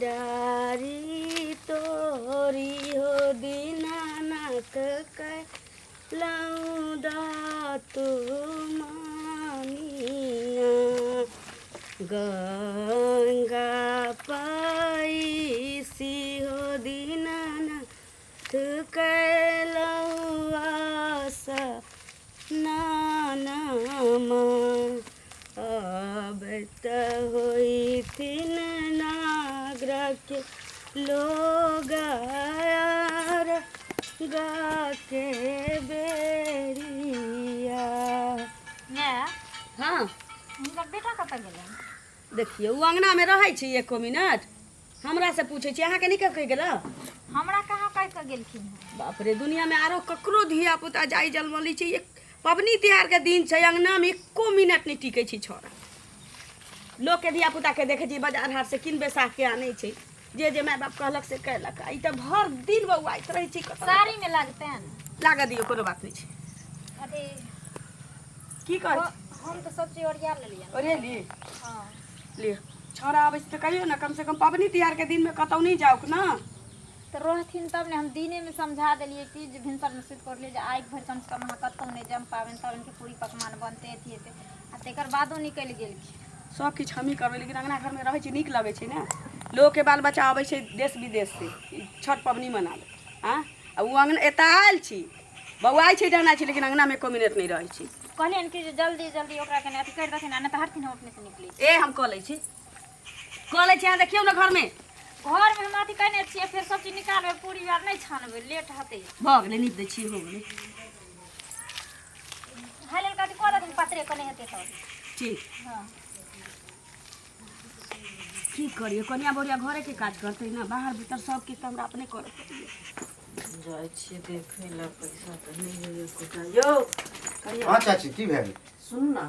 डारी तोरी हो दीनानाथ कयलहुँ दातु मानिया गंगा पैसी हो दीनानाथ कयलहुँ आशा नानमा अबैत होइथिन नागरके लोग आर गाके बेरिया। माय, हँ, हुनकर बेटा कतऽ गेलनि? देखियौ, ओ अङ्गनामे रहै छै एको मिनट? हमरा से पूछै छी, अहाँके नहि कहि गेल? हमरा कहाँ कहि कऽ गेलखिन हँ। बाप रे, दुनियामे आरो ककरो धिया पुता जाइ जलमली छै, एक पबनी तिहारके दिन छै, अङ्गनामे एको मिनट नहि टिकै छै छौड़ा। लोकके धिया पुताके देखै छी बाजार हाट से कीन बेसाह के आनै छै, जे जे माय बाप कहलक से कयलक, आ ई तऽ भरि दिन बौआइत रहै छै कतऽ। साड़ीमे लागतनि। लागऽ दियौ, कोनो बात नहि छै। अथी की कहै छी? हम तऽ सब चीज ओरिया लेलियनि। ओरियेली? हँ। लिअ, छौड़ा आबै छै तऽ कहियौ ने, कमसँ कम पबनी तिहारके दिनमे कतहु नहि जाउक ने। तऽ रहथिन तब ने। हम दिनेमे समझा देलियै कि जे भिनसरमे सुति कऽ उठलियै जे आइ भरि कमसँ कम अहाँ कतहु नहि जायब, पाबनि ताबनिके पूरी पकवान बनतै, अथी हेतै, आ तकर बादो निकलि गेलखिन। सब किछु हमही करबै, लेकिन अङ्गना घरमे रहै छै, नीक लगै छै ने। लोकके बाल बच्चा अबै छै देश विदेशसँ ई छठ पबनी मनाबै, आँय, आ ओ अङ्गना एतऽ आयल छी, बौआइ छै, डहनाइ छै, लेकिन अङ्गनामे एको मिनट नहि रहै छै। कहलियनि कि जे जल्दी जल्दी ओकरा कने अथी करि देथिन, आ नहि तऽ हटथिन, हम अपनेसँ निकलै छी। ए, हम कऽ लै छी, कऽ लै छी। अहाँ देखियौ ने घरमे। घरमे हम अथी कयने छियै, फेर सब चीज निकालबै, पूरी आर नहि छानबै, लेट हेतै। भऽ गेलै, नीप दै छी, हो गेलै। हाल लेल अथी कऽ देथिन, पातरे कने हेतै तब। ठीक। हँ। की करियै, कनिया बहुरिया घरेके काज करतै ने, बाहर भीतर सब किछु तऽ हमरा अपने करऽ पड़ैए। जाइ छियै देखै लए, पैसा तऽ नहि होइए एकोटा यौ कनिया। हँ चाची, की भेल? सुनू ने।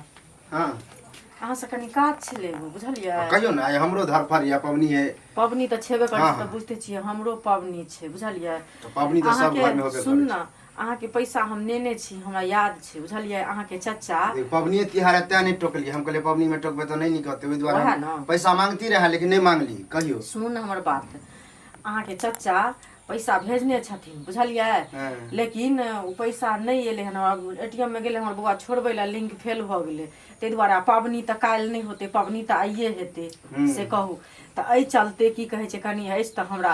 हँ। अहाँसँ कनि काज छलै एगो, बुझलियै? कहियौ ने, आइ हमरो धरफड़ यऽ, पबनी है। पबनी तऽ छेबे करै हँ, छै तऽ हँ। बुझिते छियै, हमरो पबनी छै, बुझलियै? तऽ पबनी तऽ सब घरमे अहाँके होबे सुन करै ने, छै। अहाँके पैसा हम नेने छी, हमरा याद छै, बुझलियै? अहाँके चचा देखियौ, पबनिए तिहार है तें नहि टोकलियै। हम कहलियै पबनीमे टोकबै तऽ नहि नीक होतै, ओहि दुआरे ओएह हम ने। पैसा मांगती रहए लेकिन नहि मांगली। कहियौ। सुनू ने हमर बात, अहाँके चचा पैसा भेजने छथिन, बुझलियै? हँ। लेकिन ओ पैसा नहि एलै हन। ए टी एम मे गेलै हमर बौआ छोड़बै लए, लिंक फेल भऽ गेलै, ताहि दुआरे। आ पबनी तऽ काल्हि नहि होतै, पबनी तऽ आइए हेतै। से कहू तऽ एहि चलते की कहै छै, कनि अछि तऽ हमरा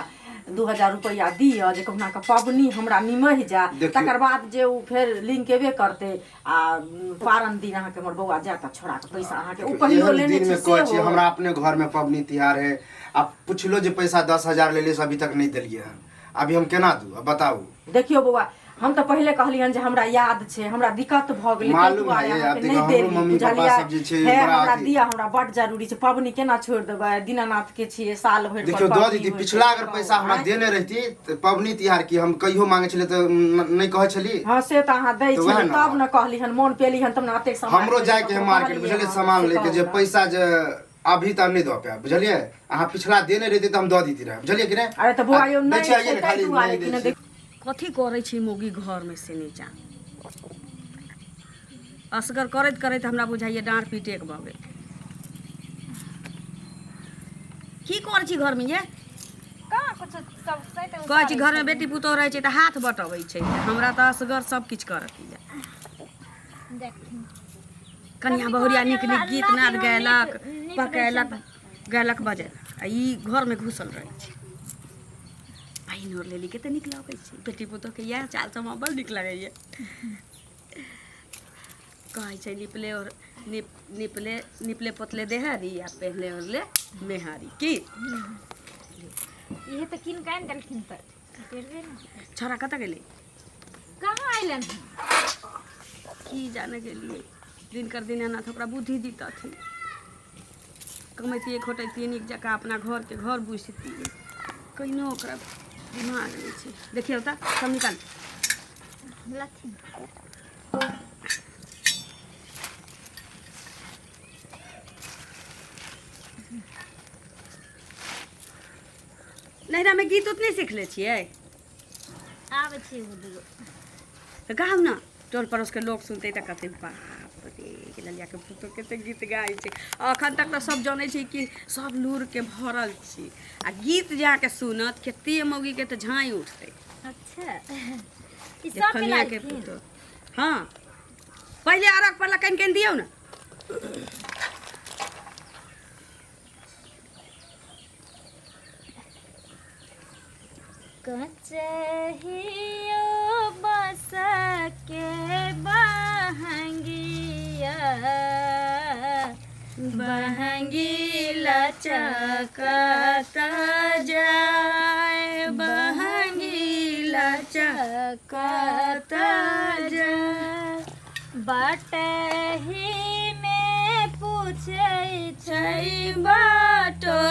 2000 रुपैआ दिअ जे कहुना कऽ पबनी हमरा निमहि जाय। देखियौ। तकर बाद जे ओ फेर लिंक एबे करतै, आ पारन दिन अहाँके हमर बौआ जायत आ छोड़ा कऽ पैसा अहाँके ओ पहिलो एहन लेने दिन छी में कहै छी, सेहो। हमरा अपने घर में पबनी तिहार है, आ पुछलो जे पैसा 10,000 लेलियै से अभी तक नहि देलियै हन, अभी हम केना दू? अब बताबू। देखियौ बौआ, हम तऽ पहिले कहलियनि जे हमरा याद छै, हमरा दिक्कत भऽ गेलै ताहि मालूम दुआरे है, आब अहाँके देखियौ, नहि हमरो देली, मम्मी पापा बुझलियै? सब जे छै हे बड़ा हमरा अथी। दिअ, हमरा बड्ड जरूरी छै। पबनी केना छोड़ि देबै? दीनानाथ के छियै, साल भरि पर देखियौ, दऽ पबनी दीदी होइ छै, पिछला अगर कहू, पैसा हमरा आँय? देने रहती तऽ पबनी तिहार की हम कहियो मांगे छलियै तऽ नहि कहै छली? हँ, से तऽ अहाँ दै तऽ वएह छलियै ने। तब ने कहली हन, मोन पेली हन तब ने एतेक सामान हमरो भेल, जायके है ककरो मार्केट, कहलियै बुझलियै, हन, सामान से लैके कहू जे ने। पैसा जे अभी तऽ नहि दऽ पायब, बुझलियै? अहाँ पिछला देने रहितै तऽ हम दऽ दैती रहए, बुझलियै कि नहि? अरे तऽ बौआ यौ, दै नहि छियै छै आइए ने ताहि खाली दुआरे नहि कि दै ने छियै। कथी करै छी मौगी घरमे से नहि जान। असगर करैत करैत हमरा बुझाइए डाँड़ पीटेके भऽ गेल। की करै छी घरमे ये? कहाँ कुछो, सब सैत कहै छी घरमे बेटी पुतोह रहै छै तऽ हाथ बटबै छै, हमरा तऽ असगर सब किछु करऽके यऽ। देखथिन। कनिया बहुरिया नीक नीक गीत नाद गयलक, पकैलक, गयलक, बजेलक, आ ई घरमे घुसल रहै छै। पानि ओर लेली, कते नीक लगै छै बेटी पुतोहके इएह चाल सब हमरा बड़ नीक लगैए। कहै छै निपले और निप निपले निपले पोतले देहारी आ पहले ओढ़ले मेहारी की। इहे तऽ कीन कऽ आनि देलखिन तऽ पहिरबै ने। छोड़ा कतऽ गेलै? कहाँ अयलनि हन? की जाने गेलियै। दिनकर दीनानाथ ओकरा बुद्धि दितथिन, कमैतियै खोटैतियै नीक जकाँ, अपना घरके घर बुझतियै। कहिनो ओकरा दिमाग नहि छै। देखियौ तऽ, सब निकाल। लथिन। नैहरामे गीत उत नहि सिखले छियै? आबै छी एगो दूगो। तऽ गाउ ने, टोल पड़ोसके लोक सुनतै तऽ कहतै बाप रे। देखी ललियाके पुतोह कते गीत गाइ छै। अखन तक तऽ सब जनै छै कि सब लूरके भरल छी, आ गीत जे अहाँके सुनत कते मौगीके तऽ झाँइ उठतै। अच्छा, ई सब के फलियाके लायथिन? पुतोह। हँ, पहिले अरघ पर कनि कनि दियौ ने। कचहियो बस के बहंगिया, बहंगी लचकत जाय, बहंगी लचकत जाय, बटही में पूछै छै बटोहिया,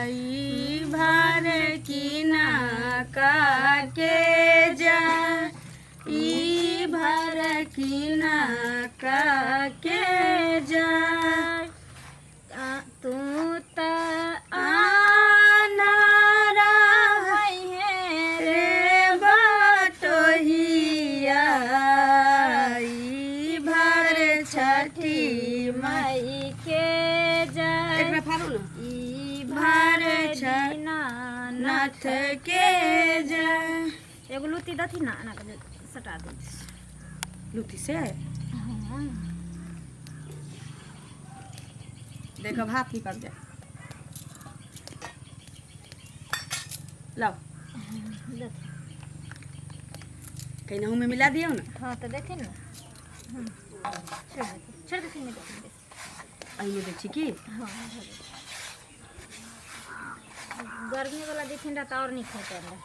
ई भार किना काके जा, ई भार किना काके जा, तू तऽ आना रहै हे रे बटोहिया, ई भार छठी मई के जाय, एकरा फाड़ू ने। ई भार भार नाथ के जाय। एगो लुत्ती दथि ना, एना कऽ सटा दे लुत्ती से। देखो भात निकल जाए, लाओ कहीं में मिला दियो ना। हाँ, तऽ देथिन ने, छोड़ देथिन, छोड़ देथिन, नहि देथिन बेसी। एहिमे दै छी की? हाँ, गर्मी वाला देथिन रह तऽ आओर नीक होतै हमरा।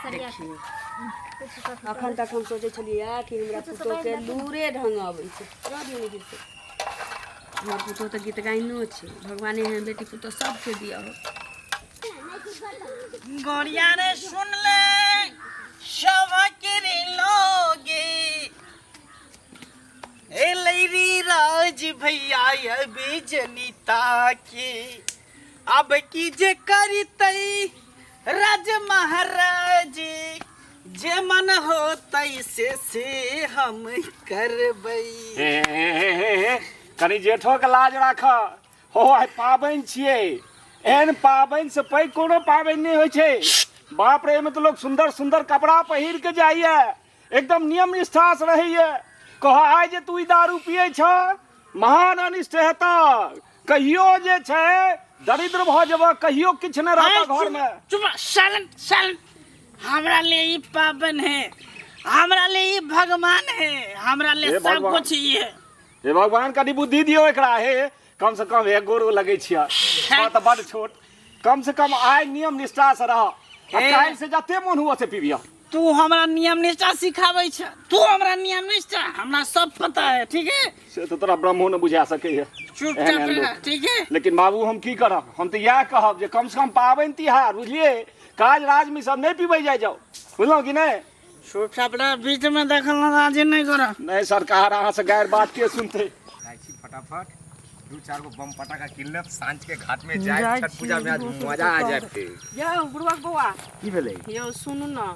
सरिया के। देखियौ, कुछ सब अखन तक हम सोचै छलियै कि हमरा कुछो पुतोहके सब लूरे ढंग अबै छै, रह दियौ ने गीत। हमर पुतोह तऽ गीत गाइनो छै। भगवान एहन बेटी पुतोह सबके दिअ हो। गोरिया रे सुन ले सभक लोगे, ए लैरी राज भैया अभी जनिता के, अब की जे करतै राज महाराज, जे मन होतै से हम करबै। हे हे हे हे हे, कनि जेठो के लाज राख हो। आइ पाबनि छियै, एहन पाबनि से पैघ कोनो पाबनि नहि होइ छै। बाप रे, एहिमे तऽ लोक सुन्दर सुन्दर कपड़ा पहिर के जाइए, एकदम नियम निष्ठा से रहैए। कह आइ जे तू ई दारू पियै छह, महान अनिष्ट हेतह, कहियो जे छै दरिद्र भऽ जेबह, कहियो किछु नहि रहतह घरमे। चुप, साइलेंट साइलेंट। हमरा ले ई पाबन है, हमरा ले ई भगवान है, हमरा ले हे सब भगवान। कुछ ई है। हे भगवान, कनि बुद्धि दियौ एकरा। हे, कम से कम एक गोरो लगै छियै तऽ बड छोट, कम से कम आइ नियम निष्ठा से रह आ हे। काल्हि से जते मोन हुआ से पीबियह। तू हमरा नियम निष्ठा सिखाबै छ? तू हमरा नियम निष्ठा? हमरा सब पता है, ठीक है? से तऽ तोरा ब्रह्मो ने बुझा सकैए। चुपचाप एहन एहन रह, लोक। ठीक है? लेकिन बाबू, हम की करब? हम तऽ इएह कहब जे कम से कम पाबनि तिहार बुझलियै, काज राजमे सब नहि पीबै जाइ जाउ, बुझलहुँ कि नहि? चुपचाप रह, बीच में दखल अंदाजी नहीं करो। नहि सरकार, अहाँ से गैर बात के सुनते? जाइ छी फटाफट, दू चार गो बम पटाखा किन लेब, साँझ के घाट में जाए छठ पूजा में आज मजा आ जाए फिर। यौ बुढ़वा बौआ। की भेलै? यौ सुनू ने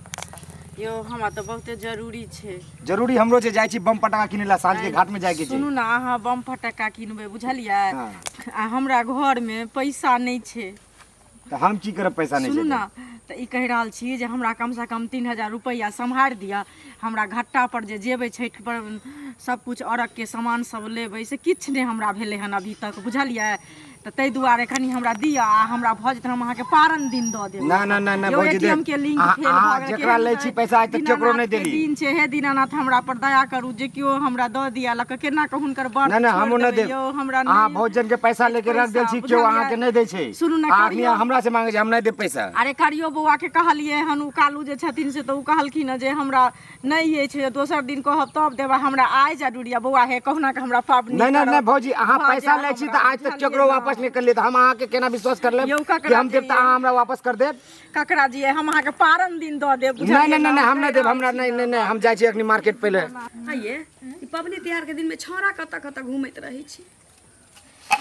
यौ, हमरा तऽ बहुते जरूरी छै। जरूरी हमरो छै, जाइ छी बम पटाखा किनै ला, साँझ के घाट में जाए के छै। सुनू ने, अहाँ बम फटक्का किनबै, बुझलियै? हाँ। आ हमरा घरमे पैसा नहि छै। तऽ हम की करब, पैसा नहि सुनू छै ने, तऽ ई कहि रहल छी जे हमरा कमसँ कम 3000 रुपैआ सम्हारि दिअ। हमरा घट्टा पर जे जेबै छठि पर, सब कुछ अरघके सामान सब लेबै, से किछु नहि हमरा भेलै हन अभी तक, बुझलियै? तऽ ताहि दुआरे कनि हमरा दिअ, आ हमरा भऽ जेतै, हम अहाँके पारन दिन दऽ देब। ना ना ना ना। यौ भौजी, एटीएम देख के लिंक अहाँ फेल भऽ अहाँ गेल। जेकरा केहन लै छी पैसा आइ तक केकरो नहि दीनानाथ के देली। दिन छै, हे दीनानाथ, हमरा पर दया करू जे केओ हमरा दऽ दिअ लऽ कऽ, केना कऽ हुनकर व्रत ना ना, छोड़ि हमहूँ नहि देबै देब। यौ, हमरा अहाँ नहि भोजन के पैसा लेके रख देल छी, केओ बुझलियै? अहाँके नहि दै छै। सुनू ने, अहाँ अखनी करियौ। हमरा से मांगे छै, हम नहि देब पैसा। अरे करियो बौआ के कहलियै हन, ओ कालू जे छथिन से तऽ ओ कहलखिन हँ जे हमरा नहि अछि, दोसर दिन कहब तब देब। हमरा आइ जरूरी यऽ बौआ, हे कहुना कऽ हमरा पाबनि नहि नहि नहि करब भौजी, अहाँ भऽ पैसा जाय लै छी हमरा, तऽ आज तक बुझलियै केकरो ने? वापस नहि करलियै, तऽ हम अहाँके केना विश्वास कर लेब यौ, कि ककरा हम देब तऽ दियै? अहाँ हमरा वापस कर देब? ककरा दियै? हम अहाँके पारन दिन दऽ देब, नहि बुझलियै नहि ने? नहि नहि, हम कहि नहि देब रहल हमरा छी नहि ने। नहि नहि, हम जाइ छी अखनी मार्केट पहिले। आइये ई पबनी तिहार के दिन में छौड़ा कतऽ कतऽ घूमैत रहै छी?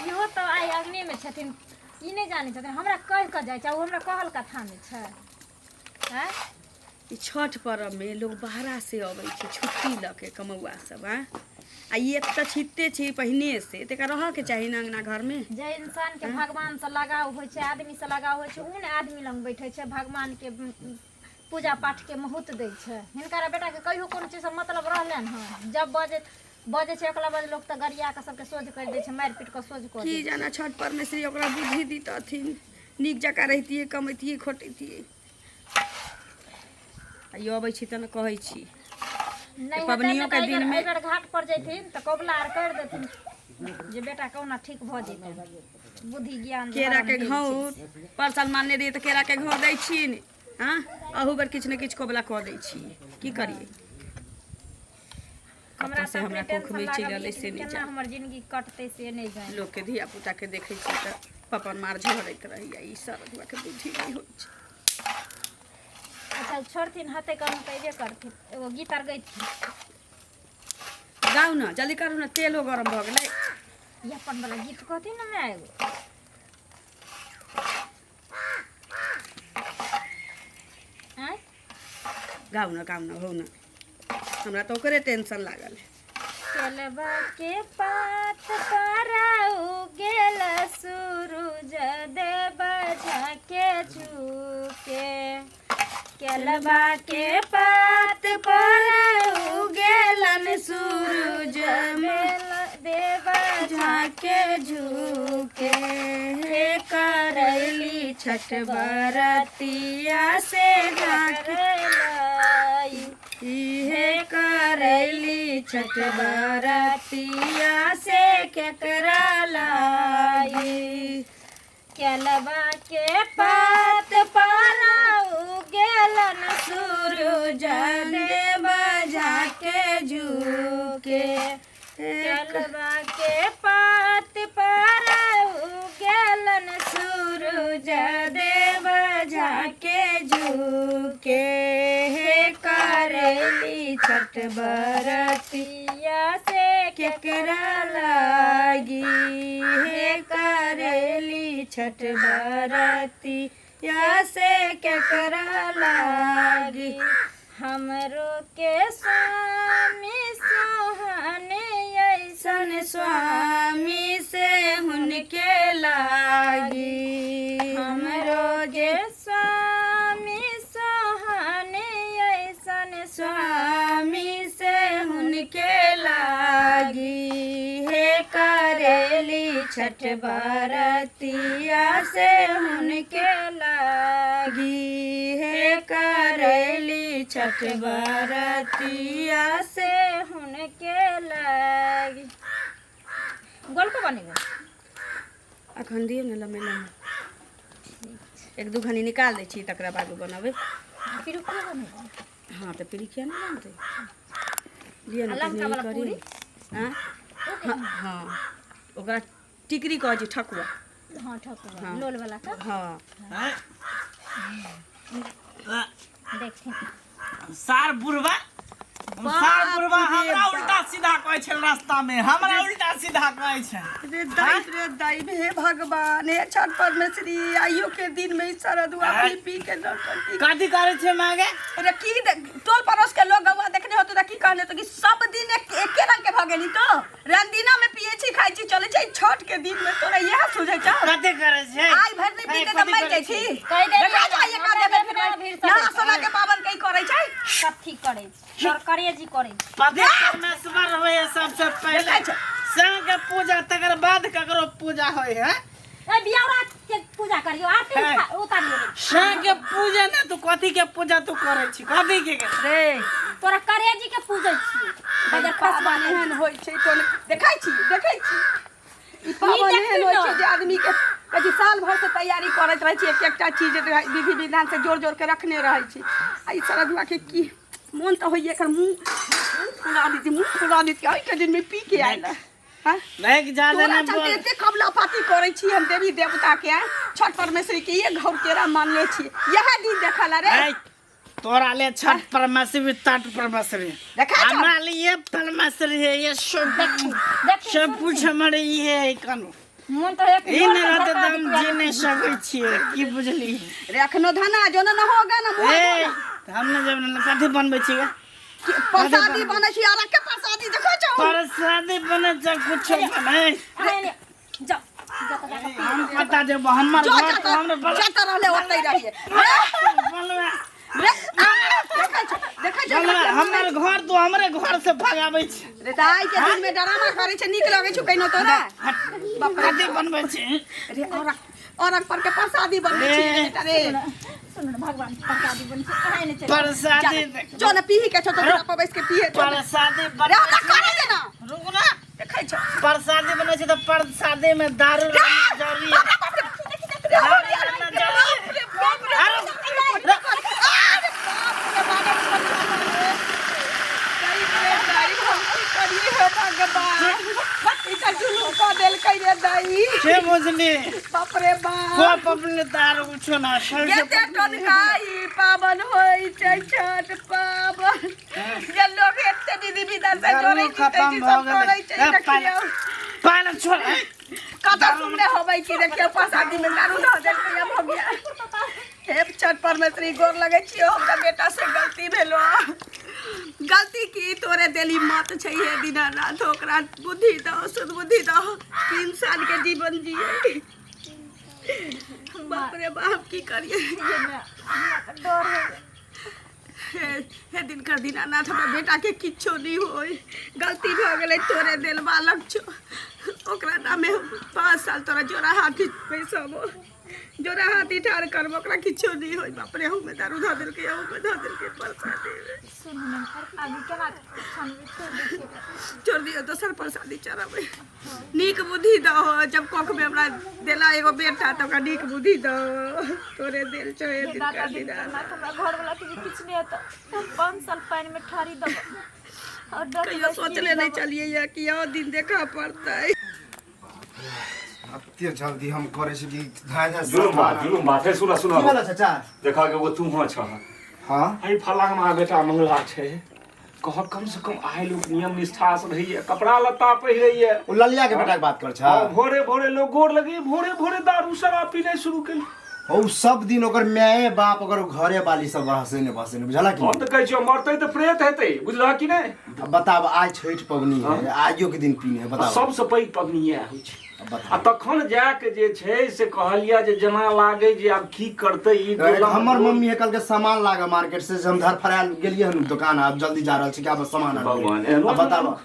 इहो तऽ आइ अग्निमे छथिन। ई नहि जानै छथिन हमरा कहि कऽ जाइ छै ओ हमरा कहल कथामे छै आँय ई छठ पर्वमे लोग बाहरा से अबै छै छुट्टी लऽ के कमौआ सब आँय आ ई एक तऽ छिते छै पहिने से तकरा रहऽके चाही ने अङ्गना घरमे। जे इंसानके भगवानसँ लगाव होइ छै आदमीसँ लगाव होइ छै ओ ने आदमी लग बैठै छै भगवानके पूजा पाठके महत्व दै छै। हिनकर बेटाके कहियो कोनो चीजसँ मतलब रहलनि हँ? जब बजै बजै छै ओकरा बाद लोक तऽ गरिया कऽ सबके सोझ करि दै छै मारि पीट कऽ सोझ कऽ की दै छै। जाना छठ परमेश्वरी ओकरा बुद्धि दितथिन नीक जकाँ रहितियै कमैतियै खोटैतियै। आ ई अबै छी तऽ ने कहै छी नहि हेतै पबनियो ने के तऽ दिन में एहि बेर घाट पर जैथिन तऽ कबुला आर करि देथिन जे बेटा कहुना ठीक भऽ जेतै बुद्धि ज्ञान जे केरा हरण के भेल छै। घौर पर साल मानने रहियै तऽ केरा के घौर दै छी हँ अहू बेर किछु ने किछु कबुला कऽ दै छी की करियै। हमरा कतऽ से तऽ हमरा अपने कोख टेंशन में चलि लागल एलै यऽ से कि नहि केना जानि। हमर जिंदगी कटतै से नहि जानि। लोकके धिया पुताके देखै छी तऽ पपन मार झड़ैत रहैया ई सरधुआके बुद्धि नहि होइ छै। अच्छा छोड़थिन हते कहूँ तऽ अयबे करथिन एगो गीत आर गैथिन। गाउ ने जल्दी करू ने तेलो गरम भऽ गेलै। ई अपन वाला गीत कहथिन ने माय एगो। आँय गाउ ने गाउ ने होउ ने हमरा तऽ ओकरे टेंशन लागल है। केलबा के पात पर उगेल सूरज देव झाके झुके केलबा के पात पर उगेलन सूरज देव झाके झुके हे करैली छठ बरतिया से झाके इहे करैली छठ बरतिया से केकरा लाई। केलबा के पात पर उगेलन सूरज देव झाके झुके केलबा के पात पर उगेलन सूरज देव झाके झुके हे करैली छठ बरतिया से केकरा लागी हे करैली छठ बरतिया से केकरा लागी। हमरो के स्वामी सोहने ऐसन स्वामी से हुनके लागी हमरो के स्वामी सोहने ऐसन स्वामी से हुनके लागी हे करेली छठ बरतिया से हुनके लागी हे करेली छठ बरतिया से हुनके लागी। गोलको बनेबै अखन दियौ ने लम्बे लम्बे एक दू घनी निकाल दै छी तकरा बाद बनबै। पिरुकिया बनेबै। हाँ तऽ पिरुकिया नहि बनतै लिअ ने आ लमका पहिने ई वाला करी पूरी? आँय? हाँ हाँ ओकरा टिकरी कहै छै ठकुआ। हाँ ठकुआ हाँ। लोल वाला का। हाँ देखथिन सार बुढ़वा सार बुढ़वा हमरा उल्टा सीधा कहै छै रास्ता में हमरा उल्टा सीधा कहै छै। रे दाई रे दाई हे भगवान हे छठ परमेश्वरी आइयो के दिन में ई सरदुआ पी पी के नौटंकी कथी करै छै मागे? अरे की टोल पड़ोस के लोग गौआ देखने होतो त की कहने तो कि सब दिन एक एके रंग के भ गेली तो रंदिना में पिए छी खाइ छी चले छै छठ के दिन में तोरा इएह सुझै छौ। कथी करै छै? आइ भरि नहि पीते तऽ कथी मरि करै जाइ छी। कहि देलियै देखा ने, जाइए का हमरा देबै देखना फिर भीड़ नहा सब सोना के पाबनि कई करै छै। कथी करै छै तोर करेजी करै छै। पति परमेश्वर होइ है सबसे पहिले देखै छै। संग के पूजा तकर बाद ककरो पूजा होइ है। ए बियाह के पूजा करियो आरती है। उतारियो। संग के पूजा ने तू कथी के पूजा तू करै छी कथी के? रे तोरा करेजी के पूजै छी बजर पाबनि एहन होइ छै तो देखै छी देखै छी ई पाबनि एहन होइ छै जे आदमी के कथी साल भर से तैयारी करैत रहै छी एक एकटा चीज विधि विधान से जोड़ जोड़ के रखने रहै छी आ ई सरदुआ के की मोन तऽ होइए एकर मुँह मुँह फुला दी मुँह फुला दी एहि के दिन में पी के आयल है। हाँ? नहीं ज्यादा तोरा नहीं चलते बोल। एते कबला पाती करै छी हम देवी देवता के आँय? छठ परमेश्वरी के एक घौर केरा मानले छी यह दिन देखल रे। ऐ, तोरा ले छठ परमेश्वरी तट परमेश्वरी देखा छौ? हमरा लिए परमेश्वरी है ये सब देखी सब कुछ हमारे ये है कनो। मोन तऽ एक ई नहि रहतै तऽ हम जी नहि सकै छियै की बुझली रे अखनो धना जो न होगा ना मुँह ए तऽ हम नहि जब कथी बनबै छियै प्रसादी बनै छी आर के प्रसादी देखै छौ प्रसादी बनै छै कुछो बनै जाओ जा तऽ जाकऽ हम पता देबो हमर जो घर तऽ हमरे बल जत रहले ओतै रहिए बलवा रे देखै छौ देखै छौ बलवा हमर घर तो हमरे घर से भगाबै छै रे दाई के दिन में डरामा करै छै नीक लगै छौ कहिनो तोरा बाप रे कथी बनबै छै रे औरक औरक पर के प्रसादी बनबै छी रे बेटा रे सुन ने भगवान प्रसादी बन छै अहाँ एने चलि प्रसादी जो न पीही के छौ तो तोरा पर बैस के पीहे जो न। प्रसादी रे बनबै हमरा करे दे ना रुक ना देखै छौ प्रसादी बनै छै तऽ प्रसादी में दारू रहना जरूरी है। बाप रे बाप रे दारू रहना जरूरी है। बाप रे अरे बाप रे अरे बाप रे बाप के बुझली बाप रे बाप को पबनी दारू कुछो ना सबसे एते टनका ई पाबन होइ छै छठ पाबन जे लोग एते विधि विधान से दारू जोड़ै छै खतम ई भऽ सब गेलै करै छै ए, देखियौ पानि छोड़ ए, कतऽ सुनले होबै कि देखियौ प्रसादी में दारू धऽ देलकै भऽ गेल हे छठ परमेश्वरी गोर लगै छियौ हमरा बेटा से गलती भेलो गलती की तोरे देली मत छै हे दीनानाथ ओकरा बुद्धि दहो सुदबुद्धि दहो कि इंसान के जीवन जिए बाप रे बाप की करिए डर हो हे हे दिनकर दीनानाथ हमरा बेटा के किछो नहीं होय गलती भऽ गेलै तोरे देल बालक छौ ओकरा नामे हम 5 साल तोरा जोड़ा हाथी पैसबो जोड़ा हाथी ठाढ़ करबो ओकरा किछो नहीं होय बाप रे हूँ दारू धऽ देलकै हूँ धऽ देलकै प्रसादी सुन ने अभी केना छनबै छोड़ि दै छियै छोड़ दियौ दोसर प्रसादी चढ़ाबै नीक बुद्धि दहो जब कोख में हमरा देला एगो बेटा तऽ ओकरा नीक बुद्धि दहो तोरे देल छौ हे हे दाता दिनकर दीनानाथ दीनानाथ हमरा घरवला के भी किछु नहि हेतै हम 5 साल पानि मे ठारी देबै और डर कहियो सोचले नहीं चलिए ये कि यह दिन देखा पड़तै एते जल्दी हम करै छी कि धाय धाय जुलुम बात जुलुम बात है सुना सुना की भेलै चाचा देखा के वो तू हो छ हाँ अई फलांग मा बेटा मंगला छै कह कम से कम आइ लोग नियम निष्ठा से रहैए कपड़ा लत्ता पहिरैए ओ ललिया के बेटा के बात कर छ हाँ, भोरे भोरे लोग गोर लगे भोरे भोरे दारू शराब पीने शुरू केल ओ सब दिन ओकर माय बाप ओकर घरे वाली सब हंसे ने बसे ने बुझला कि हम तऽ कहै छियौ मरतै तऽ प्रेत हेतै बुझलह कि नहि अब बताब आज छठि पबनी है आइयो के दिन पीने है आ बताब सबसँ पैघ पबनी इएह होइ छै अब आ बताब तखन जाके जे छै से कहलियै जे जेना लागै जे आब की करतै ई गोला हमर मम्मी है कल के सामान लागे मार्केट से जे हम धरफड़ायल गेलियै हन दुकान आब जल्दी जा रहल छी कि आब सामान आनबै। भगवान, एहनो अब बताब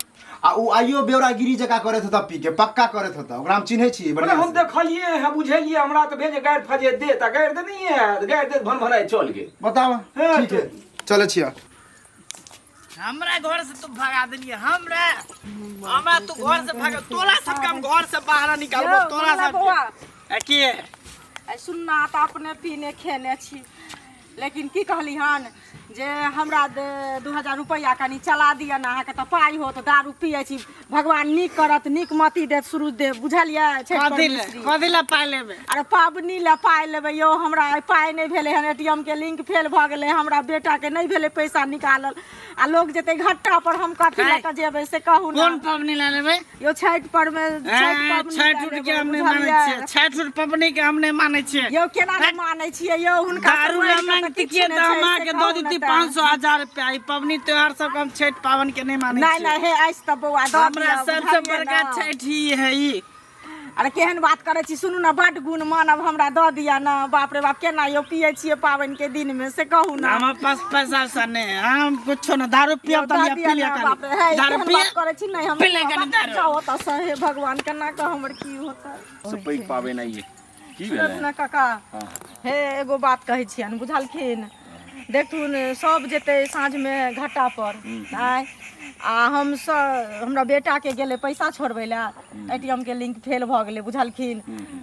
आ उ आइयो बेवरागिरी जकाँ करैत होता पी के पक्का करैत होता ओकरा हम चिन्है छियै मने बढ़िआँ हम से। देखलियै हँ बुझलियै हमरा तऽ भेल जे गारि फजे देत आ गारि देनहिए हैत गारि देत भन भनाइ चल गेल बताब हाँ, ठीक है चलै छियै हमरा घर से तू भगा देलिए हमरा हमरा तू घर से भगा तोरा सबके हम घर से बाहर निकालबो तोरा मंगला सबके बौआ आ की आइ सुनना तऽ अपने पीने खेने छी लेकिन की कहली हन जे हमरा 2000 रुपैआ कनि चला दिअ ने अहाँके तऽ पाइ होत दारू पियै छी भगवान नीक करत नीक मति देत सुरुज देव बुझलियै छठि कथी ले परमेश्वरी। कथी ले पाइ लेबै अरे पाबनि लए पाइ लेबै यौ हमरा आइ पाइ नहि भेलै हन ए.टी.एम के लिंक फेल भऽ गेलै हमरा बेटाके नहि भेलै पैसा निकालल आ लोग जेतै घट्टा पर हम कथी लऽ कऽ जेबै से कहू ने कोन पबनी ला लेबै यौ छठि परमे छठि पबनी छठि उठ के हम नहि मानै छियै छठि उठ पबनी के हम नहि मानै छियै यौ केना नहि मानै छियै यौ हुनका से दारू बढ़ि ला कऽ तऽ मांगती किछु के नहि तऽ छै, हम अहाँके से दऽ कहू देती ने तऽ। 500 1000 रुपया ई पबनी त्योहार सबके हम छठि पाबनि के नहि मानै नहि छियै नहि हे आइस तऽ बौआ दऽ हमरा दिअ, सबसे बुझलियै बड़का ने? छठि ही है ई अरे केहन बात करै छी सुनू ने बड्ड गुण मानब हमरा दऽ दिअ ने बाप रे बाप केना यौ पियै छियै पाबनि के दिनमे से कहू ने हमरा पास पैसा वैसा नहीं है हम कुछो ना दारू पियब यौ, तऽ दऽ लिअ दिअ पी लिअ ने, बाप रे कनी हे दारू केहन पिय बात करै छी नहि हम पी ले कनी दारू जाओ तऽ से हे भगवान केना कऽ हमर की होतै से पैघ पाबनि आइए की सुनत भेलै ने काका हँ हे एगो बात कहै छियनि बुझलखिन देखथुन सब जेतै साँझमे घाटा पर आँय आ हम सब हमरा बेटाके गेलै पैसा छोड़बै लए ए.टी.एम के लिंक फेल भऽ गेलै बुझलखिन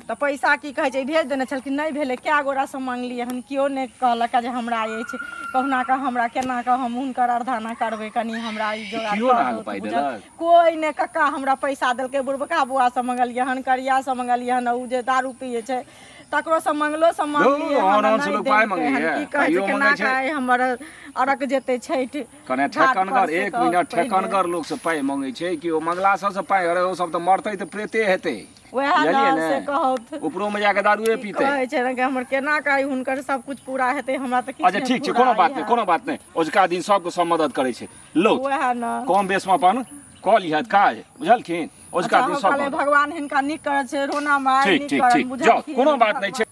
तऽ पैसा की कहै छै भेज देने छलखिन नहि भेलै कए गोरासँ मांगलियै हन केओ नहि कहलक जे हमरा अछि कहुना कऽ हमरा केना कऽ हम हुनकर अर्धाना करबै कनि हमरा ई जोगाड़ केओ कऽ नहि दौथ पाइ बुझल देलक? कोइ नहि कक्का हमरा पैसा देलकै बुढ़बका बौआसँ मंगलियै हन करियासँ मंगलियै हन ओ जे दारू पियै छै तकरोसँ मंगलोसँ मंगलियै आन हन आन से नहि लोक पाइ देलकै हन मंगैए, की कहै छै पाइयो केना मंगै छै। कऽ आइ हमर अरक जेतै छठि कने घाट पर ठेकनगर से एक कहत मिनट पहिले। ठेकनगर लोक से पाइ मंगै छै कि ओ मंगला सबसँ पाइ अरे ओ सब तऽ मरतै तऽ प्रेते हेतै वएह बुझलियै ने ने? से कहौथ ऊपरो में जाके दारूए की पीते कहै छै ने कि हमर केना काई हुनकर सब कुछ पूरा हेतै हमरा तऽ किछु अच्छा नहि ठीक छै पूरा कोनो बात होइए। नहि कोनो बात नहि ओझका दिन सबके सब मदद करै छै लो वएह ने कम बेसमे अपन कऽ लिहत काज बुझलखिन ओझका अच्छा दिन हम सब कहलियै मदद। भगवान हिनका नीक करत छै रोना माय ठीक नीक ठीक करत ठीक जाउ बुझलखिन कोनो बात नहि छै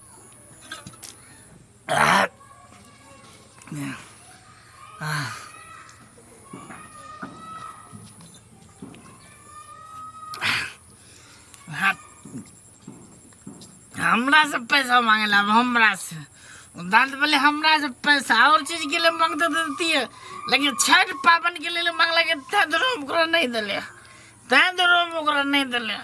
हमरा से पैसा मांगे ला हमरा से दांत बोले हमरा से पैसा और चीज के लिए मांगते तो देती लेकिन छठ पावन के लिए मांगला के तैं दुनू ओकरा नहीं दिले तैं दुनू ओकरा नहीं दिले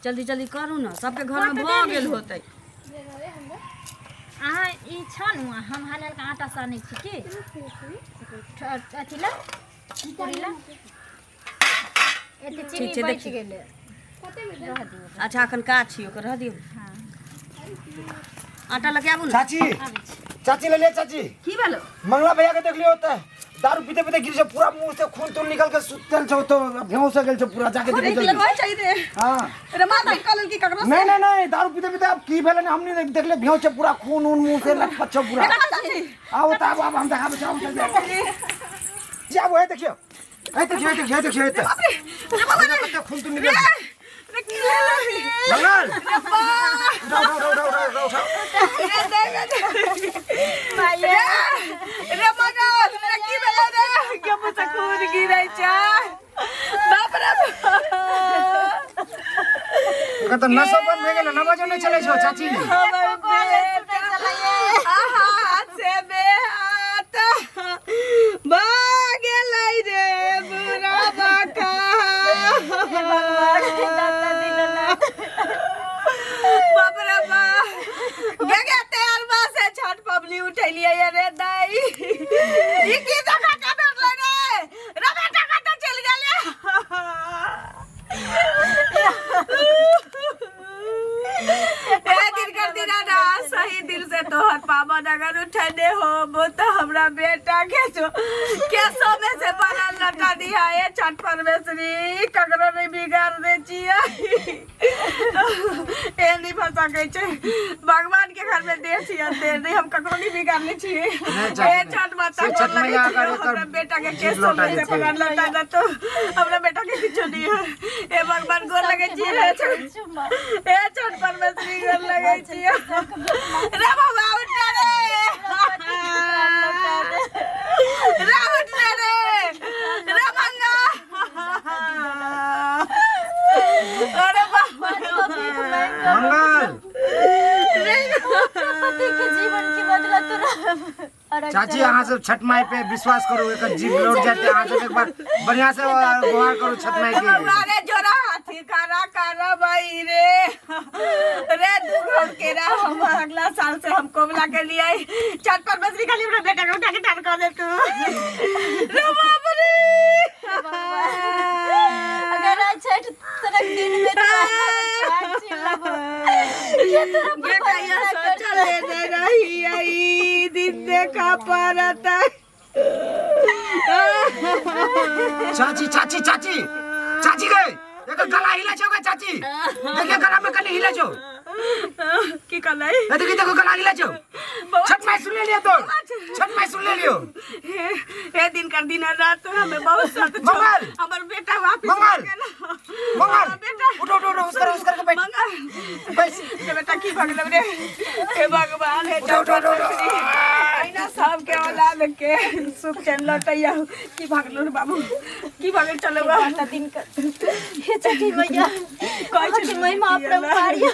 जल्दी जल्दी करू ने सबके घरमे भऽ गेल होतै अहाँ ई छानू आ हम हाल हल्का आटा सानै छी की अथी ला पूरी ला एते चीनी छै, बचि देखियौ। गेलै रह दियौ अच्छा एखन काज छी ओकर रह दियौ हँ आटा लऽ के आबू ने चाची चाची ले ले चाची की भेलो मंगला भैया के देख लियो होता है दारू पीते पीते गिर छै पूरा मुंह से खून तून निकल के सुतल छौ तो भेहों से गेल छौ पूरा जाके देखी जल्दी लगबै छै रे हां रे माता कहलन की ककरो नहीं नहीं नहीं दारू पीते पीते अब की भेलै ने हमनी नहीं देखले भेहों छै पूरा खून ऊन मुंह से लटपट छौ पूरा आओ त आब आब हम देखाबै छी आउ जल्दी जाओ है देखियो है देखियो है देखियो है देखियो है देखियो खून तून निकल मंगल उठाओ उठाओ उठाओ उठाओ उठाओ रे मगल रे की भेलो रे के मुँह से खून गिरै छै बाप रे एकर तऽ नसो बंद भए गेल नमाजो नहि चलै छौ चाची हमर बेटा आहा से बेहात भऽ गेलै रे बुरा बाका बाप रे बाप गे गे तेल बा से छठ पबनी उठेलियै रे दाई ई की देखा के भेटलै रे रे बेटा कतऽ चलि गेलै ए दिन कर दिना ना सही दिल से तोहर पावन अगर उठने हो वो तो हमरा बेटा के जो केसो में से बनल लटा दिया ए छठ परमेश्वरी ककरो नहीं बिगाड़ दे छियै ए नहीं भऽ सकै छै भगवान के घर में दे छियै दे नहीं हम ककरो नहीं बिगाड़ले छियै चाची, ए छठ माता से गोर छठ लगै मैया छियौ, अगर एकर हमरा बेटा के जीव केसो लौटा में से देतै। बनल लटा दे तो हमरा बेटा के किछो नहीं है ए भगवान गोर लगै छियै हे छठ हे छठ परमेश्वरी गोर लगै छियै रे बाबा उठ रे रे उठ रे रे मंगा अरे बाप मंगल पति के जीवन के बदला तोरा चाची अहाँ सब छठ माई पे विश्वास करू एकर जीव लौट जाते अहाँ सब एक बार बढ़िया से व्यवहार करू छठ माई के अरे जोरा हाथी करा करा भाई रे रे दू घर के रा हम अगला साल से हम कोबला के लिए छठ पर मछली खाली अपना बेटा के उठा के ठाड़ कर दे तू रे बाप रे अगर आज छठ तरक दिन में तो चाची लगो ये तोरा पर बेटा ये भरोसा कर सोचल लेने रही आई दिन देखा पड़ता चाची चाची चाची चाची गए एकर गला हिला छौ गे चाची देखिए गला में कनी हिला छौ की कहलै ए देखी देखो गला हिला छौ छठ माई सुन ले लियो तो छठ माई सुन ले लियो हे हे दिन कर दिन रात हमें बहुत साथ छो मंगल! हमर बेटा वापिस मंगल! आ गेल। मंगल! हमर बेटा उठो उठो उठो उसकर उसकर के बैठ मंगल बैठ रे बेटा की भगल रे हे भगवान हे उठो, उठो, उठो, उठो। अहिना जा सबके औलाद के सुख चैन लौटैया। की भागलो रे बाबू, की भागल चलो बा दिन कर हे छठी मैया, कहै अहाँके छलै महिमा अपरम्पार यऽ।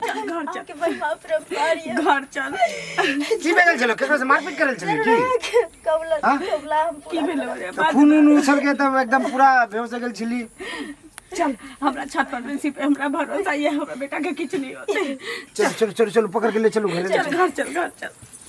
चल घर चल। अहाँके महिमा अपरम्पार यऽ। घर चल। की भए गेल छलो? केकरो से मारपीट करल छलियै की? कबला हाँ? कबला हम की भेलो रे? तऽ खून उन उछल के तब एकदम पूरा बेहोश हो गेल छली। चल हमरा छत पर प्रिंसिपल, हमरा भरोसा ये हमरा बेटा के किछु नहीं होते। चलो चलो चलो चलो, पकड़ के ले चलो घरे। चल घर चल, घर चल।